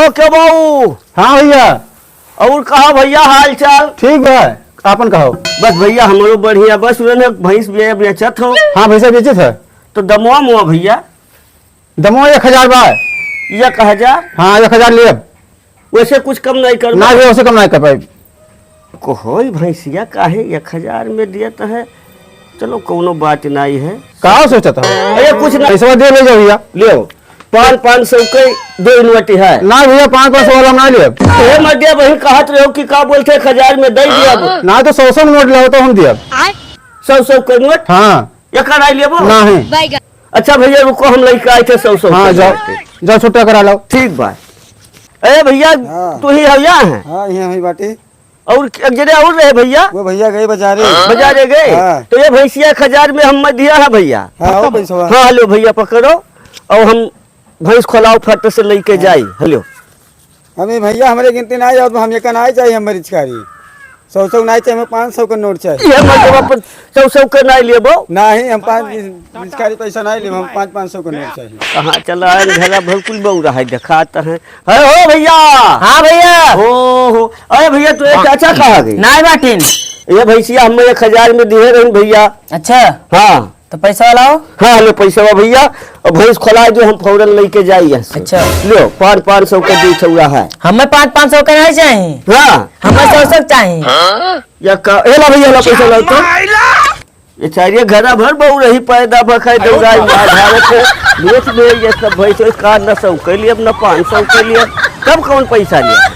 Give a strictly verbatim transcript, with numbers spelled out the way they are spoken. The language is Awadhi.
ओ, के बाबू? हाँ भैया। और कहा भैया हाल चाल? ठीक बा, आपन कहो। बस भैया हमरो बढ़िया, बस उन्हें भैंस बे-, बेचत हो। हाँ भैंसा बेचत है। तो दमवा मुआ भैया? दमवा एक हजार बा। एक हजार? हाँ, एक हजार लेब। वैसे कुछ कम नहीं करबा? ना भैया, वैसे कम नहीं कर पाई। कोई भैंसिया काहे एक हजार में देत है? चलो, कौनो बात नहीं है। का सोचत हो? अरे, कुछ ना। पैसवा दे ले जाओ भैया। लियो, पाँच, पाँच सौ के दो नोट है। ना भैया, पाँच, पाँच सौ वाला हम ना लेब। ए, मटिया बहिन कहत रहो कि का बोलते, एक हजार में दे दिया। ना तो सौ सौ नोट लाओ तो हम दिया। सौ सौ के नोट? हाँ। एक नहीं लेबो? नहीं। अच्छा भैया, रुको, हम लइके आए थे सौ सौ हाँ, के जाओ, नोट। जाओ, छुट्टा करा लो। ठीक बा। ए भैया, हाँ। तू ही हव यहाँ है? हाँ, यहाँ ही बाटी। और क-, एक जने और रहे भैया? वो भैया गए बाजारे। बाजारे गए? हाँ। तो ये भैंसिया एक हजार में हम दिया है भैया। हाँ, हो पैसवा। हाँ, हेलो भैया, पकड़ो। और हम भैंस खोलाओ, फट से लेके हाँ। जाई। हेलो। हमें भैया, हमरे गिनती ना आए, अब हम एक ना आए चाहिए, हमारी रिचकारी। सौ सौ ना चाहिए, हमें पाँच सौ का नोट चाहिए। ये मतलब अपन सौ सौ का ना लेबो? नहीं, हम पाँच रिचकारी पैसा ना लेब, हम पाँच, पाँच सौ का नोट चाहिए। कहाँ चला है, घरा भर कुल बउरा है, देखात है। अरे हो भैया। हाँ भैया। ओ हो। अरे भैया, तू एक चाचा कहाँ गए? नाई बाटिन। ये भैंसिया हम एक हजार में दिए रही भैया। अच्छा। हाँ। तो पैसा लाओ। हाँ, लो पैसा भैया। अब भैंस खोला जो हम फौरन लेके जाई यहाँ से। अच्छा। लो, पाँच, पाँच सौ का दे छौड़ा है। हमें पाँच, पाँच सौ का नहीं चाहिए। हाँ। हमें सौ सौ चाहिए। या का, ए ला भैया, ला पैसा लाओ तो। ये चारिये घरा भर बउरही पैदा भखाई दौड़ाई मार धारत है। बेच दे ये सब भैंस, का न सौ के लिए, न पाँच सौ के लिए, तब कौन पैसा लिए?